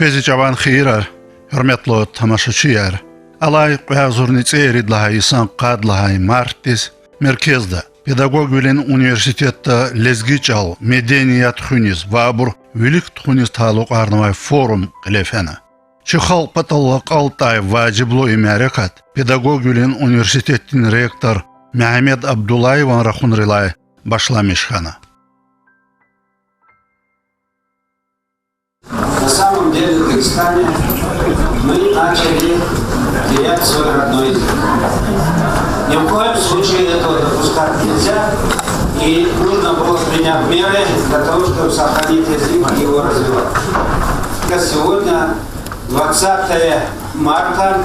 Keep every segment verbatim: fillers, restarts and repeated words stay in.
Квез и чӀаван хийирар, гьуьрметлу тамашачияр. Алай кьве агъзурни цӀерид лагьай йисан къад лагьай мартдиз меркезда, педагогвилин университетда лезги чӀал, меденият хуьниз ва абур вилик тухуниз талукьарнавай форум кьиле фена. Чи халкь патал акьалтӀай важиблу и мярекат педагогвилин университетдин ректор Мегьамед Абдуллаеван рахунрилай башламиш хьана. На самом деле в Дагестане мы начали терять свой родной язык. Ни в коем случае этого допускать нельзя, и нужно было принять меры для того, чтобы сохранить язык и его развивать. Как сегодня, двадцатое марта,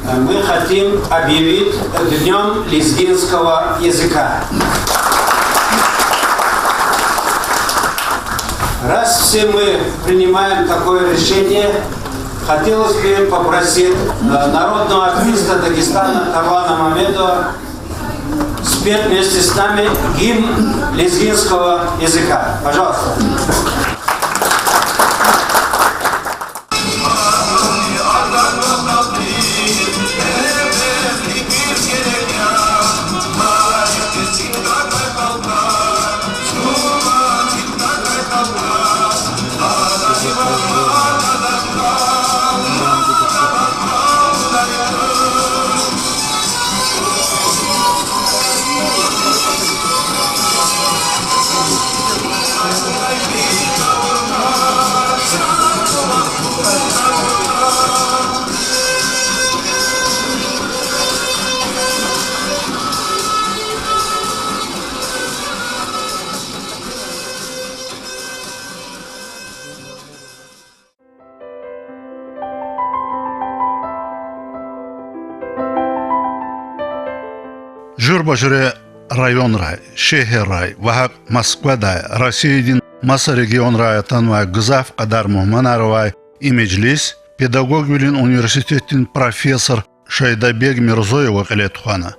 э, мы хотим объявить днём лезгинского языка. Раз все мы принимаем такое решение, хотелось бы попросить, э, народного артиста Дагестана Тарлана Мамедова спеть вместе с нами гимн лезгинского языка. Пожалуйста. Жуьреба-жуьре районрай, шегьеррай ва гьакӀ Москвадай, Россиядин маса регионрай атанвай гзаф кьадар мугьманар авай и межлис педагогвилин университетдин профессор Шайдабег Мирзоева кьиле тухвана.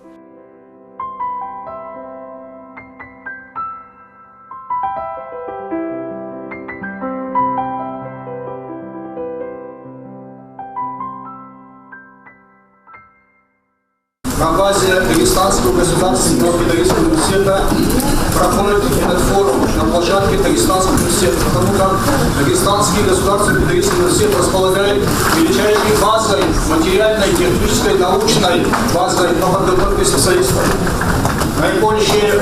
На базе Дагестанского государственного педагогического университета проходит этот форум на площадке Дагестанского университета, потому как Дагестанский государственный педагогический университет располагает величайшей базой, материальной, технической, научной базой по подготовке специалистов. Наибольшую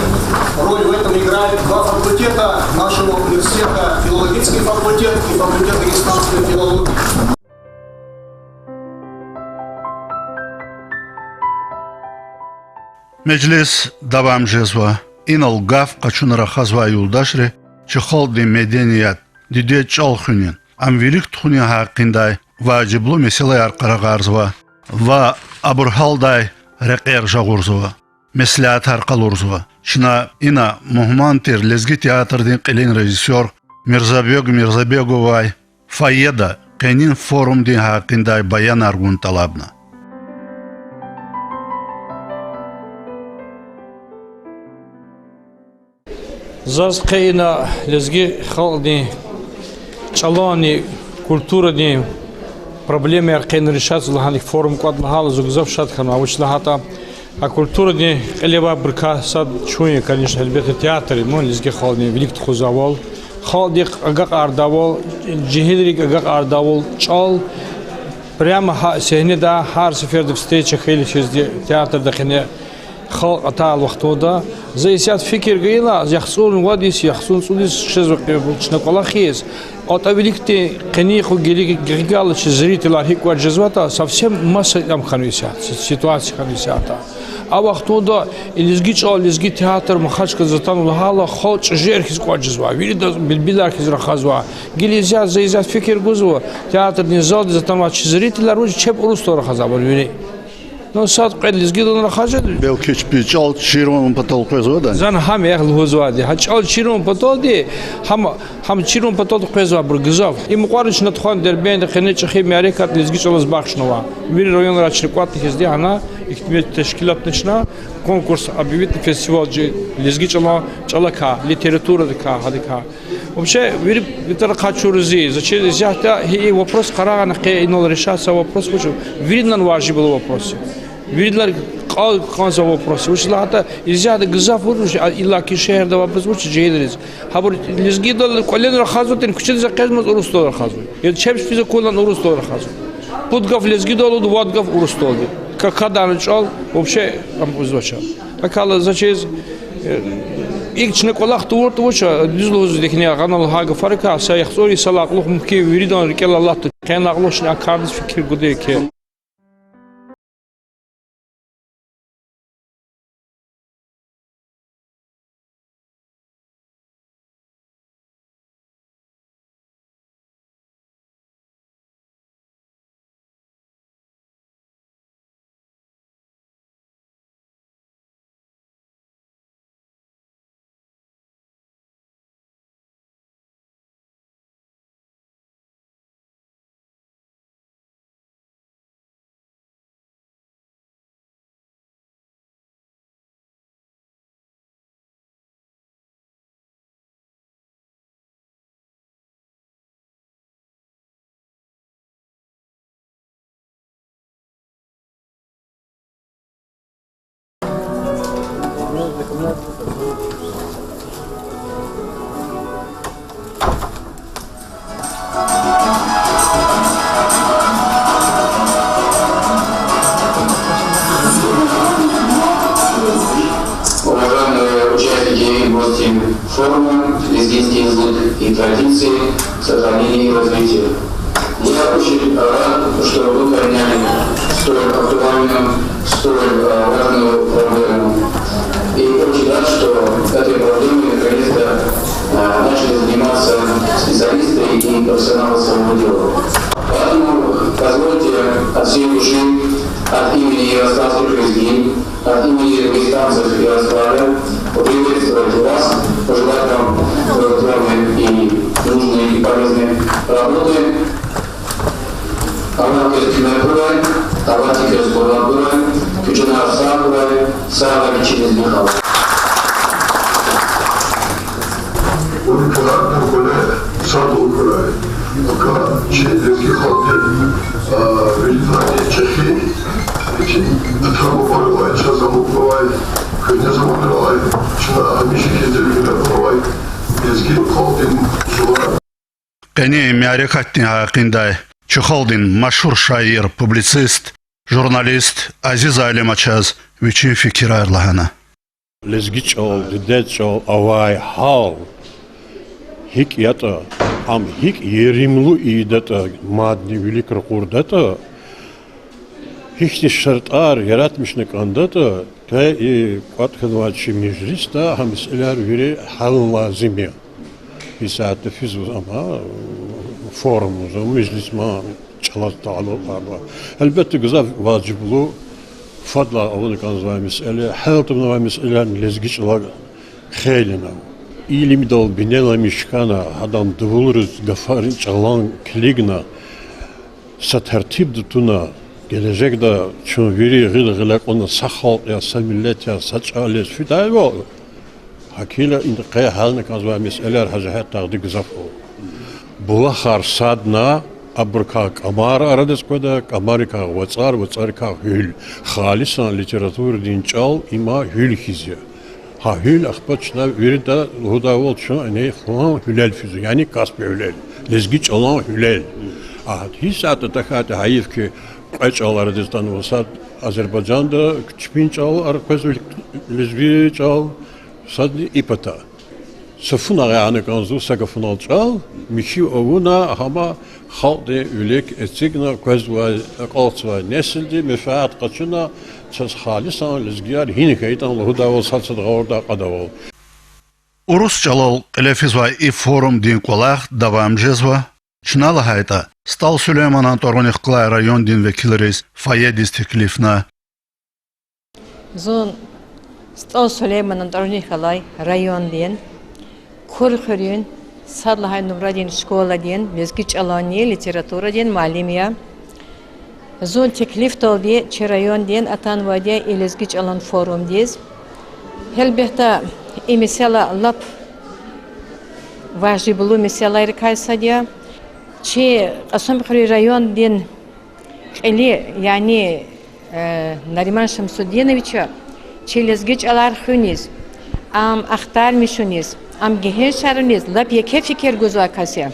роль в этом играют два факультета нашего университета: филологический факультет и факультет дагестанской филологии. Межлис давам жезва. Инал гаф къачуна рахазвай юлдашри чи халкьдин меденият, дидед чӀал хуьнин, ам вилик тухунин гьакъиндай важиблу месэлаяр къарагъарзава ва абур гьалдай рекьер жагъурзава, меслятар къалурзава. Чна ина мугьман тир лезги театрдин кьилин режиссёр Мирзабег Мирзабеговай фойеда къенин форумдин гьакъиндай баянар гун тӀалабна. Заз къе ина лезги халкьдин чӀаланни культурадин проблемаяр къе решатзава лагьана форум кӀватӀ лагьайла зун гзаф шад хьанва. Вуч лагьайтӀа, а культурадин кьиле авайбурукай сад чун я, конечно, гьелбетда, театр, ну, лезги халкьдин вилик тухузвайвал, халкьдихъ агакьардайвал, жегьилрихъ агакьардайвал чӀал прямо гьа сегьнеда гьар сеферда встреча хьайила чизди театрда къене халкь атайла вахтунда, за исятда фикир гайила, яхцӀурни вад йис, яхцӀурни цӀуд йис шезва чна кӀвалахиз, атӀа виликди къенин хьун гилигайла чи зрителар гьикӀ кӀватӀ жезватӀа, совсем маса ам хьанва исятда, си-, ситуация хьанва исятда. А вахтунда и лезги чӀал, лезги театр Махачкъаладиз атанва лагьайла, халкь чӀижер хьиз кӀватӀ жезва, виридаз билбилар хьиз рахазва. Гила исятда за исятда фикир гузва, театрдин залдиз атанвай чи зрителар вуч чеб урусдал рахазва абур вири. Ну, сад-кьвед лезгидал рахаз жеда. Белки чпи чӀал чирун патал къвезвайди я? Зани гьам я лугьузвайди. Гьа чӀал чирун паталди, гьам, гьам чирун паталди къвезвайбур гзаф. И мукьвара чна тухвана Дербентда къене чӀехи мярекат лезги чӀалаз бахшнава. Вири районра чна кӀватӀна хьиз ди гьана, ихьтин тешкилатна чна. Конкурс объявить, фестиваль жи лезги чӀалан, чӀалакай, литературадикай, гьадакай. Вообще, вири итара къачуриз, зачиз исятда гьи и вопрос къарагъна къе инал решать са вопрос вуч, виридалай важиблу вопрос. Виридалай кьа-, кӀанзавай вопрос. Вучиз лагьайтӀа исятда гзаф вуч, а, иллаки шегьерда авайбуруз вуч жегьилриз. Гьабур лезгидал кӀвале рахазватӀани, куьчедиз экъечӀзамаз урусдал рахазва. Я чеб физ акунани урусдал рахазва. Пуд гаф лезгидал лугьуда, вад гаф урусдалди. Какадан чӀал вообще ам узвач. АкӀ хьайила зачиз, э, икӀ чна кӀвалах тавуртӀа вуч, дуьз лугьуз дихьни гъанал гьа гафарикай, са яхцӀур йисалай кьулухъ мумкин виридан рикӀелай алатда, къенлай кьулухъ чна а кардиз фикир гудай хьи. Уважаемые участники и гости форума, «Лезгинские язык и традиции: сохранение и развитие». Я очень рад, что вы подняли столь актуальную, столь, э, важную проблему. И очень рад, что этой проблемой наконец-то, э, начали заниматься специалисты и профессионалы своего дела. Поэтому позвольте от всей души, от имени ярославских лезгинов, от имени дагестанцев в Ярославле поприветствовать вас, пожелать вам плодотворной и нужной и полезной работы. Аллагьди куьмек хьурай, Аллагьди квез къуват гурай, куь чанар сагъ хьурай, сагърай чи лезги халкь. Уникальный куьне сагъ хьурай. Пока чи лезги халкьди, а, виликни чӀехи, ата-бубайрилай чаз амукьнавай, куьгьне заманрилай чна гьамиша хьиз виликни авай лезги халкьдин сувар. Къенин мярекатдин гьакъиндай чи халкьдин машгьур шаир, публицист, журналист Азиз Алимачаз вичин фикирар лагьана. Лезги чӀал, дидед чӀал авай гьал гьикӀ ятӀа, ам гьикӀ еримлу ийидатӀа, мадни вилик ракъурдатӀа, гьихьтин шартӀар яратмишна кӀандатӀа, къе и кӀватӀ хьанвай чи межлисда гьа месэлаяр вири гьялун лазим я. Исятда физва ама, форум лугьузва, межлис ма чӀалаз талукьарнава. Гьелбетда, гзаф важиблу, фадлай авуна кӀанзавай месэла, гьялтӀумнавай месэлаяр лезги чӀалал хейлин ам. Илимдал бинеламиш хьана, гьадан дувулриз гафарин чӀалан килигна, са тартибда туна, гележегда чун вири гъил гъиле кьуна са халкь я, са миллет я, са чӀал яз фидайвал, гьакӀ хьайила и къе гьялна кӀанзавай месэлаяр гьа жигьетдайди гзаф ава. Булахар садна, абурукай кӀамар арадиз къведа, кӀамарикай вацӀар, вацӀарикай гьуьл. Халисан литературадин чӀал има гьуьл хьиз я. Гьа гьуьл, ахпа чна вирида лугьудайвал, чун инай хъсан гьуьлел физва, яни Каспи гьуьлел, лезги чӀалан гьуьлел. Агь, гьисятда тахьайтӀа, гьайиф хьи, кьве чӀал арадиз атанва: сад Азербайжанда чпин чӀал, ара къвезва лезги чӀал, садни и пата. Са фунагъ яна кӀанзава са гафунал чӀал, михьи авуна, гьама халкьдин вилик эцигна, къвезвай, акьалтзавай несилди менфят къачуна, чаз халисан лезгияр гьина хьайитӀани лугьудайвал, сад-сад гъавурда акьадайвал. Урус чӀалал кьиле физвай и форумдин кӀвалах давам жезва. Чна лагьайтӀа, СтӀал Сулейманан тӀварунихъ галай райондин векилриз фойедиз теклифна. Зун СтӀал Сулейманан тӀварунихъ галай райондин Курхуьруьн сад лагьай нумрадин школадин лезги чӀаланни литературадин муаллим я. Зун теклифдалди чи райондин атанвайди я и лезги чӀалан форумдиз. Гьелбетда, и месэла лап важиблу месэлайрикай сад я. Чи Кьасумхуьруьн райондин кьили, яни, э, Нариман Шамсудиновича чи лезги чӀалар хуьниз, ам ахтармишуниз, ам гегьеншаруниз лап еке фикир гузвай кас я.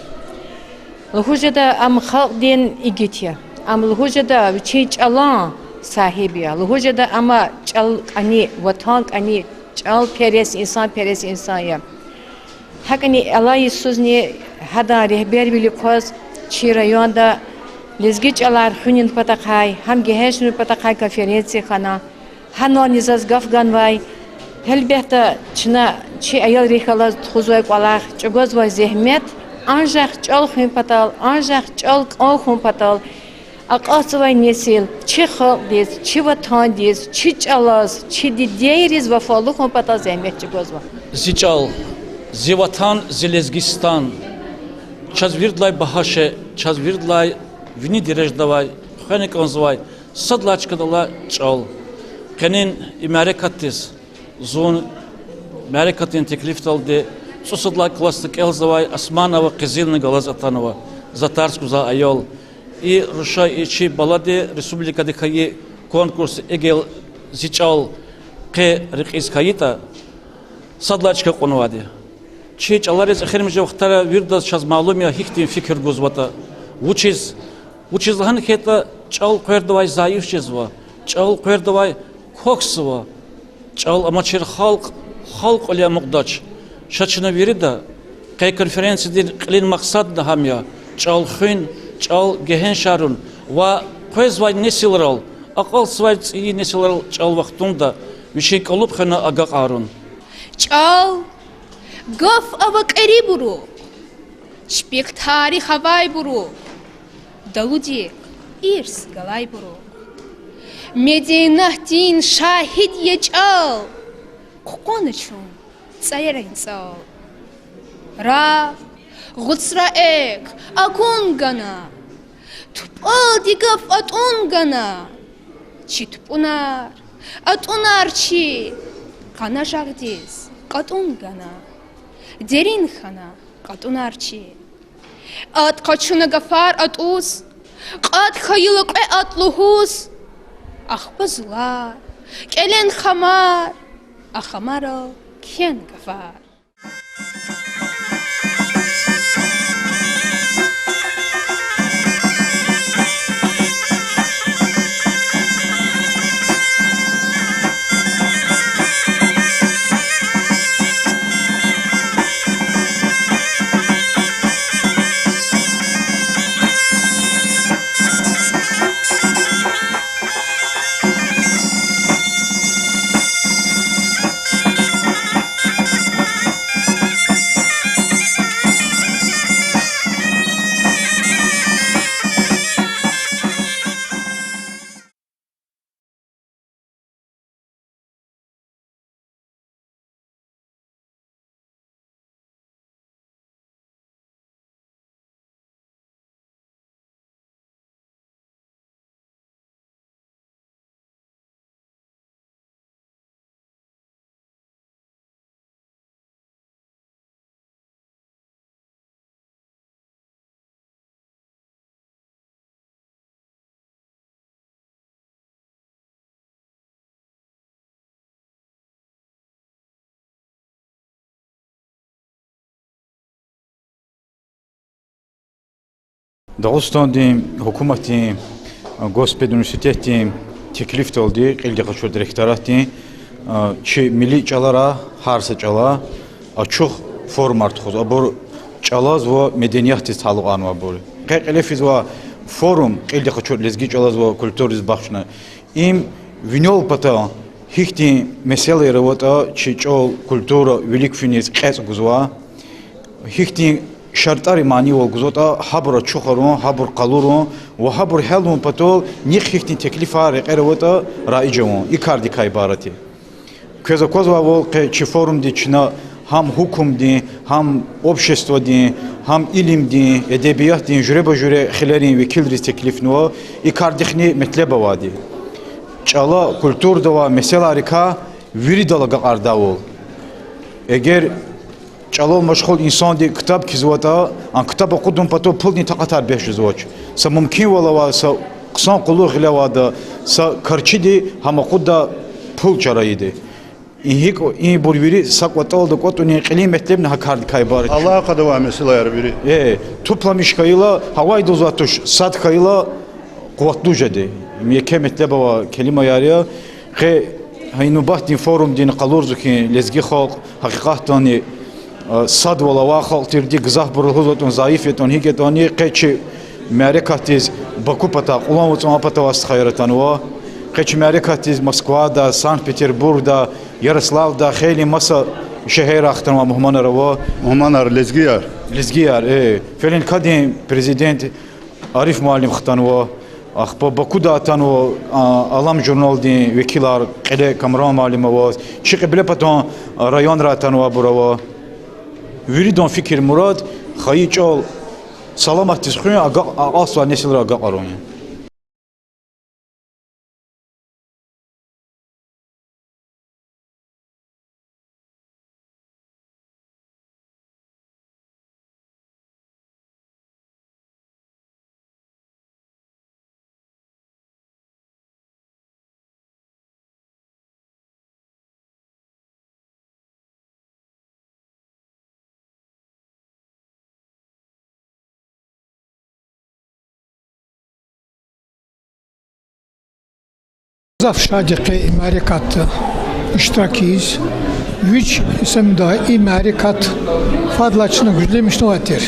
Лугьуз жеда, ам халкьдин игит я. Ам лугьуз жеда, вичин чӀалан сагьиб я. Лугьуз жеда, ам чӀал кӀани, ватан кӀани, чӀалперес, инсанперес инсан я. ГьакӀни алай йисузни гьадан регьбервилик кваз чи районда лезги чӀалар хуьнин патахъай, гьам гегьеншарун патахъай конференция хьана. Гьанални заз гаф ганвай, гьелбетда, чна чи аялрихъ галаз тухузвай кӀвалах, чӀугвазвай зегьмет анжах чӀал хуьн патал, анжах чӀал кӀан хьун патал, акьалтзавай несил чи халкьдиз, чи ватандиз, чи чӀалаз, чи дидейриз вафалу хьун патал зегьмет чӀугвазва. Зи чӀал, зи ватан, зи Лезгистан. Чаз виридалай багьа шей, чаз виридалай вини дережада авай, хвена кӀанзавай сад лагьай чкадал алай чӀал. Къенин и мярекатдиз зун мярекатдин теклифдалди цӀусад лагьай классда кӀелзавай Османова Къизилни галаз атанва, за тарс гузвай аял. И руша и чи балади республикада хьайи конкурс эгер зи чӀал къе рекьиз хьайитӀа, сад лагьай чка кьунвайди. Чи чӀалариз эхиримжи вахтара виридаз чаз малум я гьихьтин фикир гузватӀа. Вучиз, вучиз лагьана хьайитӀа, чӀал къвердавай зайиф жезва, чӀал къвердавай квахьзава. ЧӀал амачир халкь, халкь кьиле амукьдач. Ша чна вирида, къе конференциядин кьилин макьсадни гьам я: чӀал хуьн, чӀал гегьеншарун ва къвезвай несилрал, акьалтзавай цӀийи несилрал чӀал вахтунда вичин кӀалуб хвена агакьарун. ЧӀал— гаф ава кьерибуру, чпихъ тарих авайбуру, далудихъ ирс галайбуру. Медениятдин шагьид я чӀал, хъукъвана чун цӀаярин цӀал. Рагъ, гъуцра экв акун гана, тупӀалди гаф атӀун гана. Чи тупӀунар, атӀунар чи къанажагъдиз кьатӀун гана. Дерин хьана кьатӀунар чи. АтӀ къачуна гафар атӀуз, кьатӀ хьайила кьве атӀ лугьуз. Ахпа зулар, кӀелен хамар, а хамарал кхьен гафар. Дагъустандин гьукуматдин, а, госпедуниверситетдин теклифдалди, кьилди къачуртӀа ректоратдин, а, чи милли чӀалара, гьар са чӀала ачух форумар тухуз, абур чӀалаз ва медениятдиз талукьарнавайбур. Къе кьиле физвай форум, кьилди къачуртӀа лезги чӀалаз ва культурадиз бахшна, им винел пата гьихьтин месэлаяр аватӀа чи чӀал, культура вилик финиз кьецӀ гузва, гьихьтин шартӀари манийвал гузватӀа, гьабур ачухарун, гьабур къалурун ва гьабур гьялун патал нихъ гьихьтин теклифар, рекьер аватӀа раиж авун, и кардикай ибарат я. Квез аквазвайвал, къе чи форумди чна Гьам гьукумдин, гьам обществодин, гьам илимдин, эдебиятдин жуьреба-жуьре хилерин векилриз теклифнава, и кардихъни метлеб авайди. ЧӀала культурада авай месэлайрикай виридал агакьардайвал. Эгер чӀалал машгъул инсанди ктаб кхьизватӀа, а ктаб акъудун патал пулдин такьатар бес жезвач. Са мумкинвал авай, са хъсан къуллугъ гъиле авайда, са карчиди гьам акъуддай пул чара ийида. И гьикӀ, ибур вири са кӀватӀалда кӀватӀунин кьилин метлебни гьа кардикай ибарат я. Алакъада авай месэлаяр вири. Э, тупламиш хьайила, гьавайда лугьузвай туш, сад хьайила, къуватлу жеди. Им еке метлеб авай келимаяр я. Къе гьа и нубатдин форумдин къалурзава хьи, лезги халкь гьакъикъатдани, э, садвал авай халкь тирди, гзафбуру лугьузватӀан, зайиф ятӀан, гьикӀ ятӀани, къе чи мярекатдиз Баку патай, Кьулан вацӀун а патавай стхаяр атанва. Къе чи мярекатдиз Москвадай, Санкт-Петербургдай, Ярославдай, хейлин маса шегьеррай хтанвай мугьманар ава. Мугьманар лезгияр? Лезгияр, э. ФЛНКА-дин президент Ариф муаллим хтанва, ахпа Бакудай атанва, а, Алам журналдин векилар, кьиле Камран муаллим ава, чи кьиблепатан районрай атанвайбур ава. Виридан фикир-мурад хайи чӀал саламатдиз хуьн, ага-, акьалтзавай несилрай агакьарун я. Гзаф шад я къе и мярекатда иштирак ийиз. Вич исемда и мярекат фадлай чна гуьзлемишнавай тир.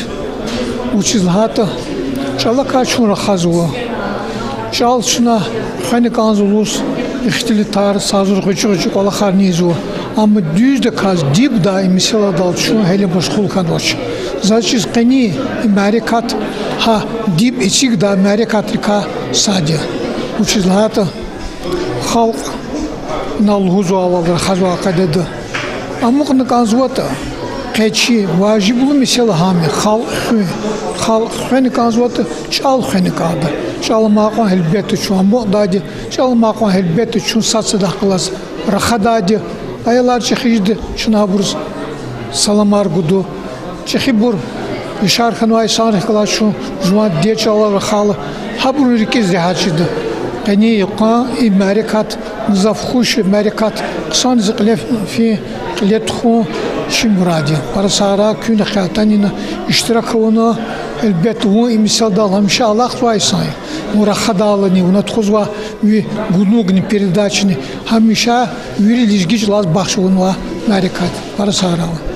Вучиз лагьайтӀа чӀалакай чун рахазва. ЧӀал чна хвена кӀанзава лугьуз, ихтилатар, сазур гъвечӀи-гъвечӀи кӀвалахарни ийизва. Амма дуьздаказ дибдай и месэладал чун гьеле машгъул хьанвач. Заз чиз, къенин и мярекат гьа диб эцигдай мярекатрикай сад я. Вучиз лагьайтӀа халкь, инал лугьузвайвал, рахазвай къайдада, амукьна кӀанзаватӀа, къе чи важиблу месэла гьам я халкь хуьн, халкь хвена кӀанзаватӀа, чӀал хвена кӀанда. ЧӀал амай кьван гьелбетда чун амукьдайди, чӀал амай кьван гьелбетда чун сад-садахъ галаз рахадайди, аялар чӀехи жеда, чна абуруз саламар гуда. ЧӀехибур, яшар хьанвай инсанрихъ галаз чун жуван дидед чӀалал рахайла, гьабурун рикӀиз регьят жеда. Къенин йикъан и мярекат гзаф хуш мярекат, хъсандиз кьиле фин, кьиле тухун чи мурад я. Пара сагърай, куьн хьайитӀани иштирак авуна, гьелбетда, вун и месэладал гьамиша алахъзавай инсан я. Вун рахадайлани, вуна тухузвай ви гунугни, передачани гьамиша вири лезги чӀалаз бахш авунвай мярекат. Пара сагърай вун.